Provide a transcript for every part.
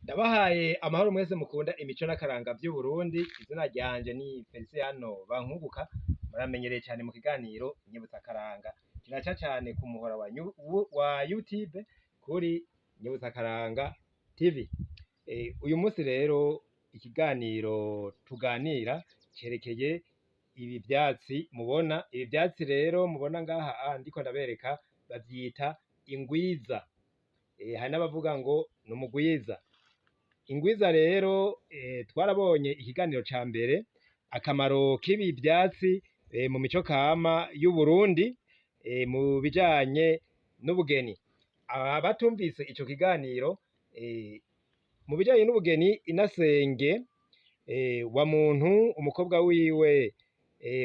Ndabahaye amahoro mwese mukunda imico n'akaranga vy'Uburundi, izina ryanje ni Feliciano Bankunguka, muramenyereye cane mu kiganiro Nyibutsa Akaranga, kiraca cane ku muhora wa YouTube kuri Nyibutsa Akaranga TV. Uyu musi rero ikiganiro tuganira cerekeye ibi vyatsi mubona, ibi vyatsi rero mubona ngaha ndiko ndabereka bavyita ingwiza, hari n'abavuga ngo n'umugwiza. Ingwiza rero twarabonye ikiganiro ca mbere akamaro k'ibi vyatsi mu mico kama y'Uburundi mu bijanye n'ubugeni. Abatumvise ico kiganiro mu bijanye n'ubugeni inasenge wa muntu umukobwa wiwe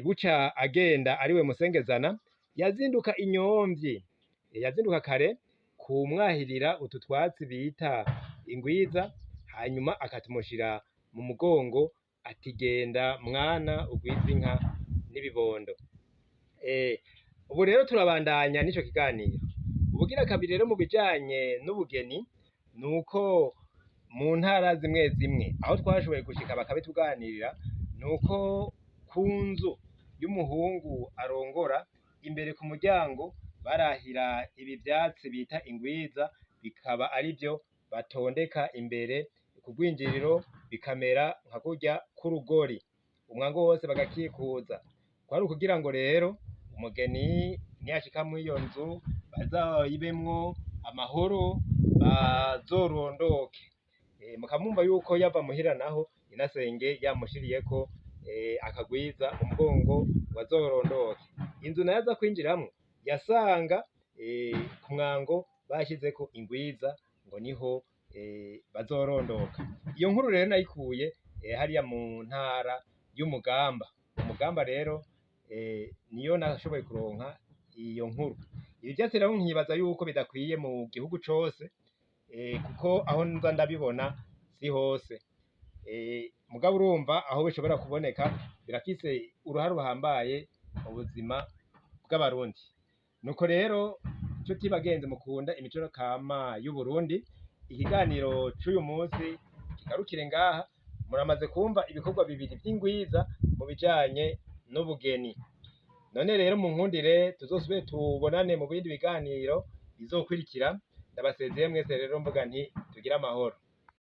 buca agenda ariwe Musengezana yazinduka inyomvyi, yazinduka kare kumwahirira utu twatsi bita ingwiza, hanyuma akatumushira mu mugongo ati genda mwana ugwize inka n'ibibondo. Ubu rero turabandanya n'ico kiganiro. Ubugira kabiri rero mu bijanye n'ubugeni nuko mu ntara zimwe zimwe aho twashoboye gushika bakabituganirira nuko ku nzu y'umuhungu arongora imbere ku muryango barahira ibi vyatsi bita ingwiza bikaba arivyo batondeka imbere ku rwinjiriro bikamera nka kurya k'urugori, umwango wose bagakikuza, kwari ukugira ngo rero umugeni niyashika mw'iyo nzu bazoyibemwo amahoro bazorondoke. Mukaba yuko yava muhira naho inasenge yamushiriyeko akagwiza mu mugongo ngo azorondoke. Inzu nayo aza kwinjiramwo yasanga ku mwango bashizeko ingwiza ngo niho bazorondoka. Iyo nkuru rero nayikuye hariya mu ntara y'Umugamba. Umugamba rero niyo nashoboye kuronka iyo nkuru. Ibi vyatsi rero nkibaza yuko bidakwiye mu gihugu cose kuko aho nza ndabibona si hose. Mugabo urumva aho bishobora kuboneka birafise uruhare ruhambaye mu buzima bw'Abarundi. Nuko rero nshuti bagenzi mukunda imico kama y'Uburundi, ikiganiro c'uyu munsi kigarukire ngaha, muramaze kumva ibikorwa bibiri vy'ingwiza mu bijanye n'ubugeni. None rero munkundire tuzosubire tubonane mu bindi biganiro bizokurikira, ndabasezeye mwese rero mvuga nti tugire amahoro.